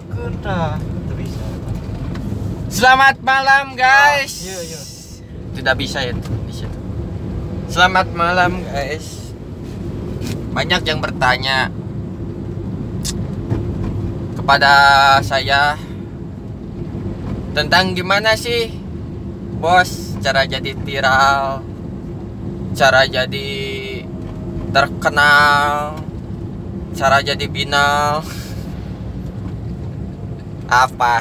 Kieukeun tah, teu bisa. Selamat malam guys. Ah, iya. Tidak bisa ya di situ. Selamat malam guys. Banyak yang bertanya kepada saya tentang gimana sih bos cara jadi viral, cara jadi terkenal, cara jadi binal. Apa?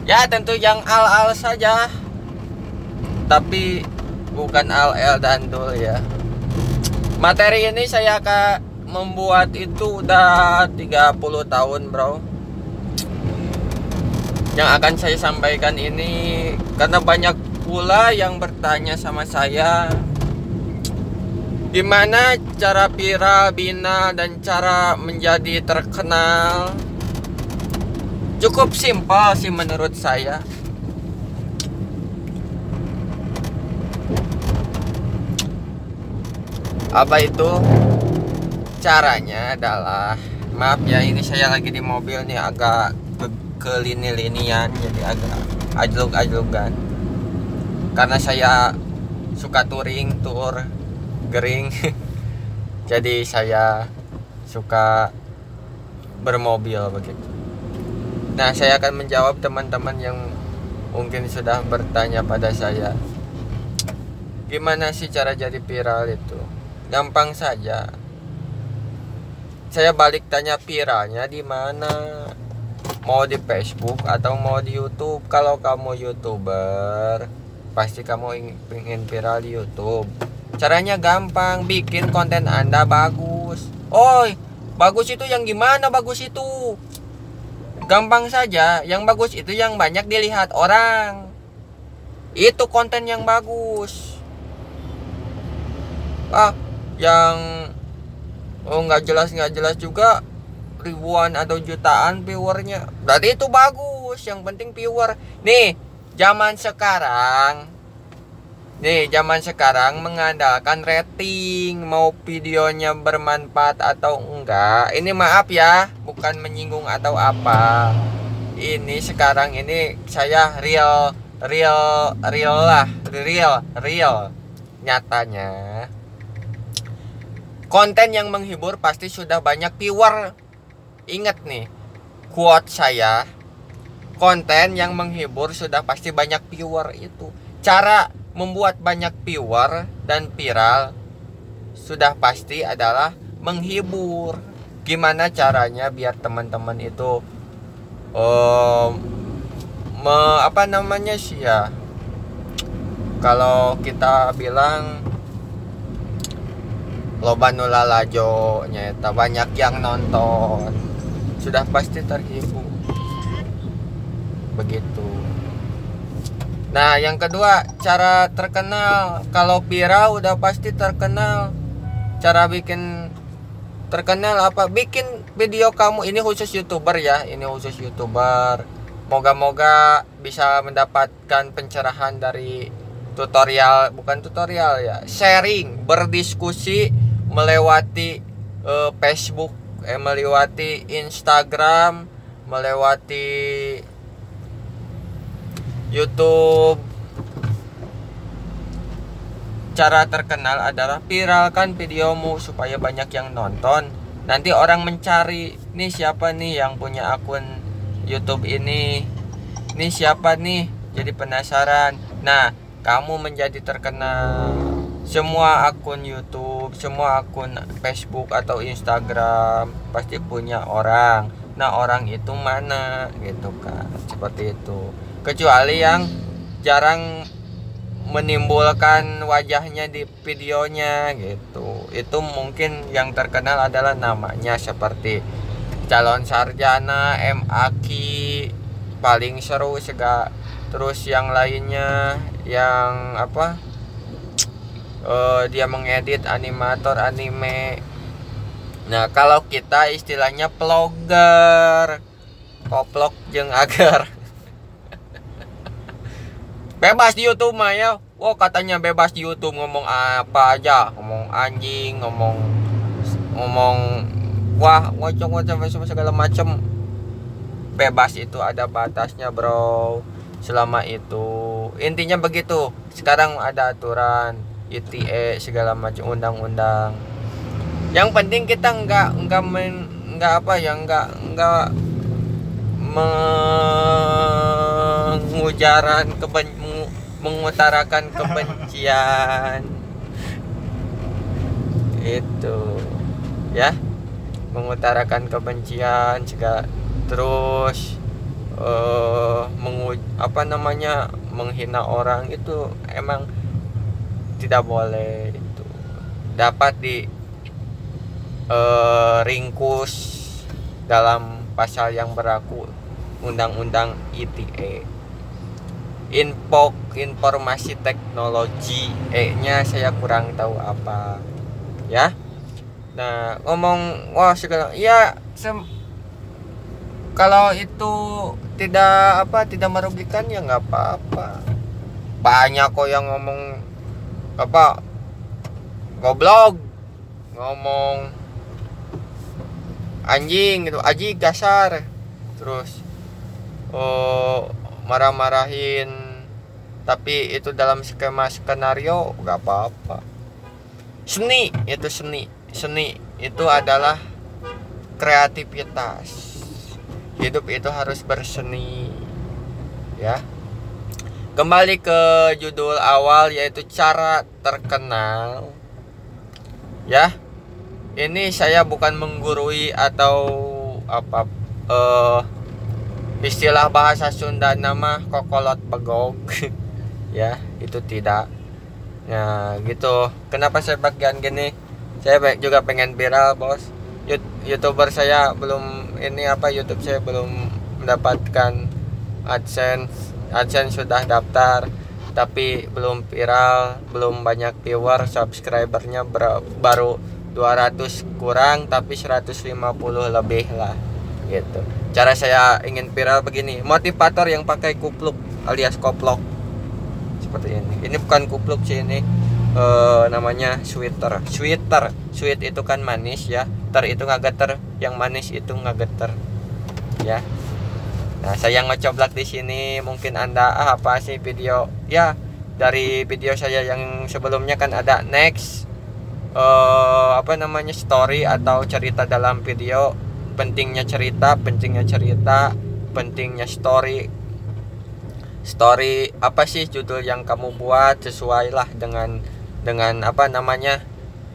Ya tentu yang al-al saja, tapi bukan al-el dan dul ya. Materi ini saya akan membuat itu udah 30 tahun bro. Yang akan saya sampaikan ini karena banyak pula yang bertanya sama saya gimana cara viral, bina, dan cara menjadi terkenal. Cukup simpel sih menurut saya. Apa itu? Caranya adalah, maaf ya ini saya lagi di mobil nih agak ke lini-linian, jadi agak ajlug-ajlugan. Karena saya suka touring, tour gering. Jadi saya suka bermobil begitu. Nah, saya akan menjawab teman-teman yang mungkin sudah bertanya pada saya, gimana sih cara jadi viral itu? Gampang saja. Saya balik tanya viralnya di mana? Mau di Facebook atau mau di YouTube? Kalau kamu YouTuber, pasti kamu ingin viral di YouTube. Caranya gampang, bikin konten Anda bagus. Oi, bagus itu yang gimana bagus itu? Gampang saja, yang bagus itu yang banyak dilihat orang. Itu konten yang bagus. Ah, yang nggak jelas juga ribuan atau jutaan viewernya. Berarti itu bagus, yang penting viewer. Nih, zaman sekarang mengandalkan rating, mau videonya bermanfaat atau enggak. Ini maaf ya, bukan menyinggung atau apa. Ini sekarang ini saya real nyatanya. Konten yang menghibur pasti sudah banyak viewer. Ingat nih, quote saya, konten yang menghibur sudah pasti banyak viewer itu. Cara membuat banyak viewer dan viral sudah pasti adalah menghibur. Gimana caranya biar teman-teman itu apa namanya sih ya, kalau kita bilang loba nu lalajo nyata banyak yang nonton, sudah pasti terhibur begitu. Nah, yang kedua, cara terkenal. Kalau viral udah pasti terkenal. Cara bikin terkenal apa? Bikin video kamu, ini khusus YouTuber ya, ini khusus YouTuber. Moga-moga bisa mendapatkan pencerahan dari tutorial, bukan tutorial ya, sharing, berdiskusi melewati Facebook, melewati Instagram, melewati YouTube. Cara terkenal adalah viralkan videomu supaya banyak yang nonton. Nanti orang mencari, nih siapa nih yang punya akun YouTube ini, nih siapa nih, jadi penasaran. Nah, kamu menjadi terkenal. Semua akun YouTube, semua akun Facebook atau Instagram pasti punya orang. Nah, orang itu mana gitu kan, seperti itu. Kecuali yang jarang menimbulkan wajahnya di videonya gitu. Itu mungkin yang terkenal adalah namanya, seperti calon sarjana, MAQ, paling seru segala. Terus yang lainnya yang apa, dia mengedit animator anime. Nah, kalau kita istilahnya vlogger, koplok jeung agar. Bebas di YouTube mah ya. Wah, katanya bebas di YouTube ngomong apa aja, ngomong anjing, ngomong wah, ngocok-ngocok segala macem. Bebas itu ada batasnya, bro. Selama itu intinya begitu. Sekarang ada aturan ITE segala macam, undang-undang. Yang penting kita nggak mengutarakan kebencian itu ya, mengutarakan kebencian segala, terus menghina orang itu emang tidak boleh. Itu dapat di ringkus dalam pasal yang berlaku Undang-Undang ITE, Info Informasi Teknologi, E-nya saya kurang tahu apa ya. Nah, ngomong wah segala ya, kalau itu tidak tidak merugikan ya nggak apa-apa. Banyak kok yang ngomong apa goblok, ngomong anjing gitu, aji kasar, terus marah-marahin, tapi itu dalam skema skenario nggak apa-apa. Seni itu seni, seni itu adalah kreativitas. Hidup itu harus berseni ya. Kembali ke judul awal, yaitu cara terkenal ya. Ini saya bukan menggurui atau apa, istilah bahasa Sunda nama kokolot begog ya, itu tidak. Nah gitu. Kenapa saya bagian gini? Saya juga pengen viral, bos. YouTuber saya belum ini apa, YouTube saya belum mendapatkan AdSense. AdSense sudah daftar tapi belum viral, belum banyak viewer, subscribernya baru 200 kurang, tapi 150 lebih lah gitu. Cara saya ingin viral begini, motivator yang pakai kupluk alias koplok seperti ini. Ini bukan kupluk sih, ini namanya sweater. Sweater, sweet itu kan manis ya, ter itu ngageter, yang manis itu ngageter ya. Nah, saya ngecoblak di sini, mungkin Anda apa sih video ya, dari video saya yang sebelumnya kan ada next story atau cerita dalam video. Pentingnya cerita, pentingnya cerita, pentingnya story. Story apa sih judul yang kamu buat, sesuailah dengan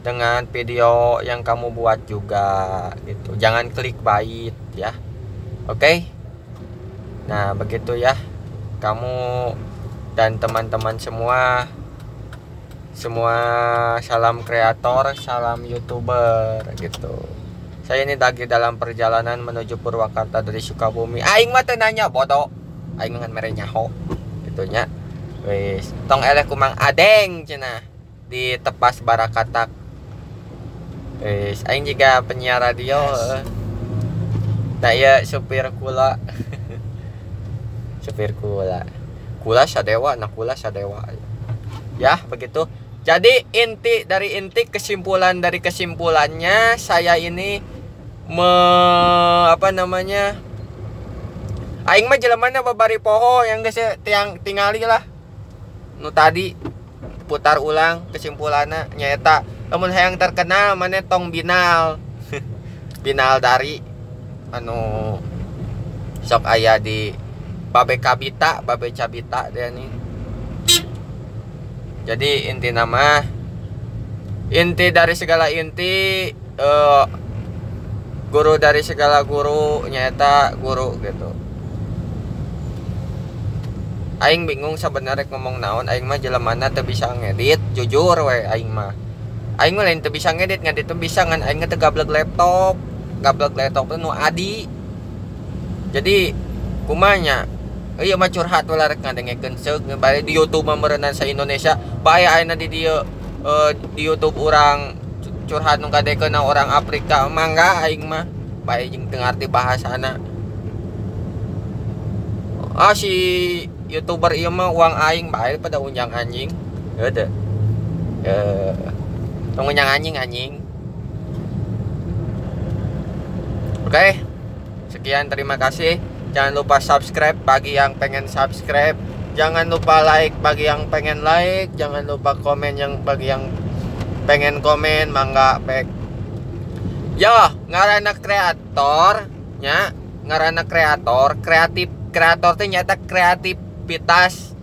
dengan video yang kamu buat juga gitu. Jangan clickbait ya. Oke. Nah, begitu ya. Kamu dan teman-teman semua salam kreator, salam YouTuber gitu. Saya ini lagi dalam perjalanan menuju Purwakarta dari Sukabumi. Aing mah teu nanya bodoh. Aing ngan mere nyaho gitu nya. Wis, tong eleh kumang adeng cenah di Tepas Barakatak. Wis, aing juga penyiar radio. Nah, ya supir kula. Supir kula. Kula sadewa, nah kula sadewa. Ya, begitu. Jadi inti dari inti, kesimpulan dari kesimpulannya, saya ini aing mah jelemana babari poho yang geus tiang tingali lah. Nu tadi putar ulang kesimpulanna nyaeta lamun hayang terkenal maneh tong binal. Binal dari anu sok aya di Babe Kabita, Babe Cabita dia nih. Jadi inti nama, inti dari segala inti, guru dari segala guru, nyata guru gitu. Aing bingung sebenarnya ngomong naon, aing mah jelemana teu bisa ngedit, jujur we aing mah. Aing mah lain teu bisa ngedit, ngedit teu bisa ngan aing teu gablek laptop teh nu adi. Jadi kumanya iya mah curhat we rek ngadengekeun seug bari di YouTube mah meureunna sa Indonesia bae ayeuna di dieu di YouTube urang curhat nu kadekeun orang Afrika mangga aing mah bae jeung teu ngarti bahasana. Ah si YouTuber ieu mah uang aing bae pada unjang anjing. Heuh teu. Tong unjang anjing anjing. Oke. Sekian, terima kasih. Jangan lupa subscribe bagi yang pengen subscribe. Jangan lupa like bagi yang pengen like. Jangan lupa komen yang bagi yang pengen komen. Mangga pek. Yo, ngaranna kreator nya, ngaranna kreator, kreatif, kreator teh nyata kreativitas.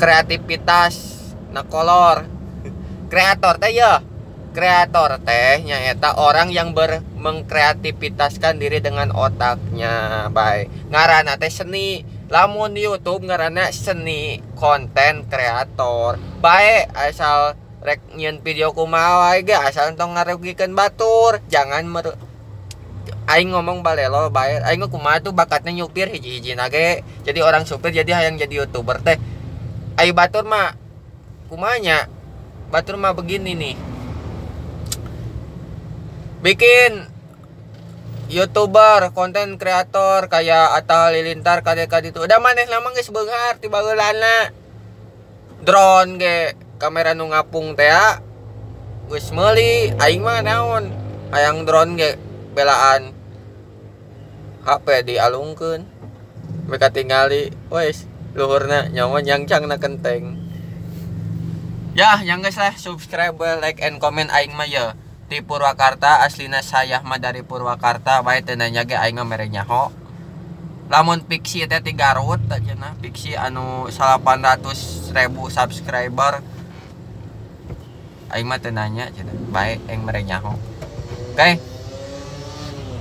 Kreativitas na kolor. Kreator teh ya, kreator teh nyaeta orang yang mengkreativitaskan diri dengan otaknya. Baik, ngaranna teh seni. Lamun di YouTube ngaranna seni konten kreator. Baik, asal rek nyieun video kumaha wae ge asal tong ngarugikeun batur. Jangan aing ngomong balelo bae. Aing kumaha tuh bakatnya nyupir hiji-hijina ge. Jadi orang supir jadi hayang jadi YouTuber teh. Ai batur mah kumanya? Batur mah begini nih. Bikin YouTuber, konten kreator kayak Atta Halilintar kadek-kadek itu. Udah maneh lama geus beunghar ti baheulana. Drone ge kamera nu ngapung teh geus meuli. Aing mah naon? Hayang drone ge belaan HP dialungkeun. Mereka tingali, wes luhurna nyawa nyangcangna kenteng. Ya, yang geus lah subscribe, like and comment aing mah ya. Di Purwakarta, aslina saya mah dari Purwakarta, bae teu nanya ge aing mah mere nyaho. Lamun Pixi teh ti Garut cenah, Pixi anu 800.000 subscriber. Aing mah teu nanya cenah, bae aing mere nyaho. Oke.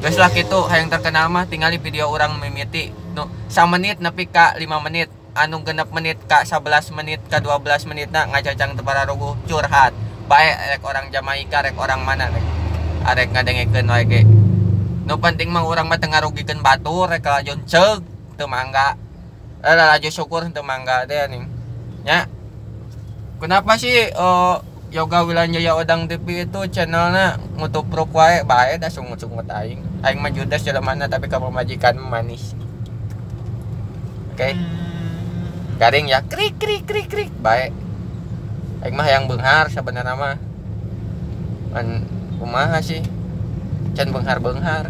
Geus lah kitu, hayang terkenal mah tingali video urang mimiti nu samenit nepi ka 5 menit, anu 6 menit ka 11 menit ka 12 menitna ngacacang teu pararuguh curhat. Bae rek orang Jamaika rek orang mana rek arek ngadengekeun wae ge. Nu penting mah urang mah teu ngarugikeun batur rek lalajo ceug teu mangga. Lalajo syukur teu mangga teh ning. Nya. Kenapa sih Yoga Wilanjaya Odang TV itu channelna ngutupruk wae bae da sungut-sungut aing. Aing mah judes jelemana tapi ka pamajikan manis. Oke. Garing ya krik krik krik krik bae. Aing mah hayang beunghar sebenarnya mah. Kan kumaha sih? Can beunghar-beunghar.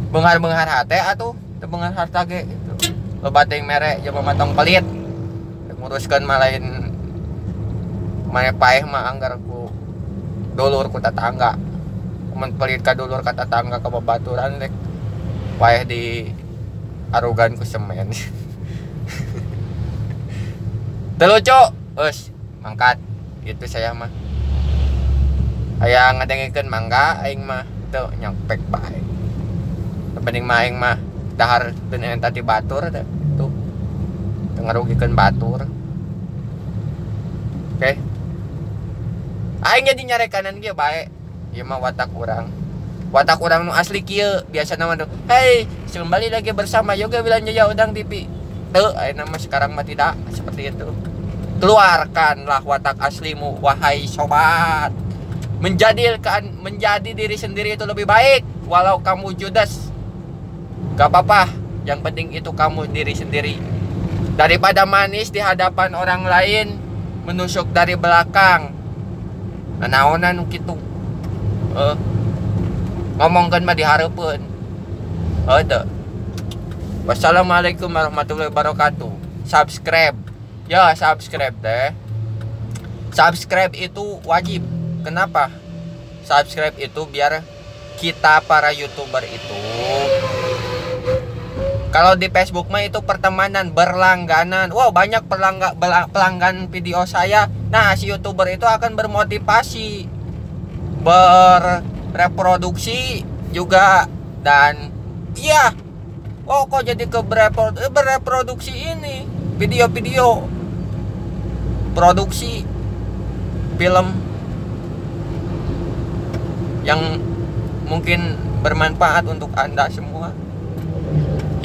Beunghar-beunghar hate atuh, teu beunghar harta ge gitu. Loba teuing mere jelema mah tong pelit. Nguruskeun mah lain mane paeh mah anggar ku dulur ku tetangga. Mun pelit ka dulur ka tetangga ka babaturan rek paeh di arugan ku semen. Teu lucu, geus mangkat. Gitu saya mah. Hayang ngadengekeun mangga aing mah teu nyopek bae. Penting mah aing mah dahar teu eta ti batur teh tuh. Teu ngarugikeun batur. Oke. Aing jadi nyarekanan kieu bae. Ieu mah watak urang. Watak urang nu asli kieu biasana mah tuh. Hey, kembali lagi bersama Yoga Wilanjaya Odang TV. Teu ayeuna mah sekarang mah tidak seperti itu. Keluarkanlah watak aslimu wahai sobat. Menjadi diri sendiri itu lebih baik walau kamu judes. Gak apa-apa, yang penting itu kamu diri sendiri. Daripada manis di hadapan orang lain, menusuk dari belakang. Naonan kitu. Ngomongkeun mah dihareupeun. Teu. Wassalamualaikum warahmatullahi wabarakatuh. Subscribe. Ya, subscribe deh. Subscribe itu wajib. Kenapa? Subscribe itu biar kita para YouTuber itu, kalau di Facebook mah itu pertemanan, berlangganan. Wow, banyak pelanggan video saya. Nah, si YouTuber itu akan bermotivasi, bereproduksi juga. Dan iya, oh kok jadi ke bereproduksi ini video-video produksi film yang mungkin bermanfaat untuk Anda semua.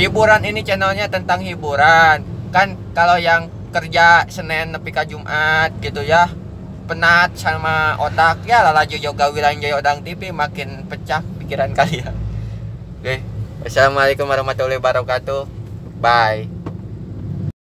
Hiburan ini channelnya tentang hiburan. Kan kalau yang kerja Senin nepi ka Jumat gitu ya, penat sama otak ya lalajo Yoga Wilanjaya Odang TV makin pecah pikiran kalian. Oke, wassalamualaikum warahmatullahi wabarakatuh. Bye.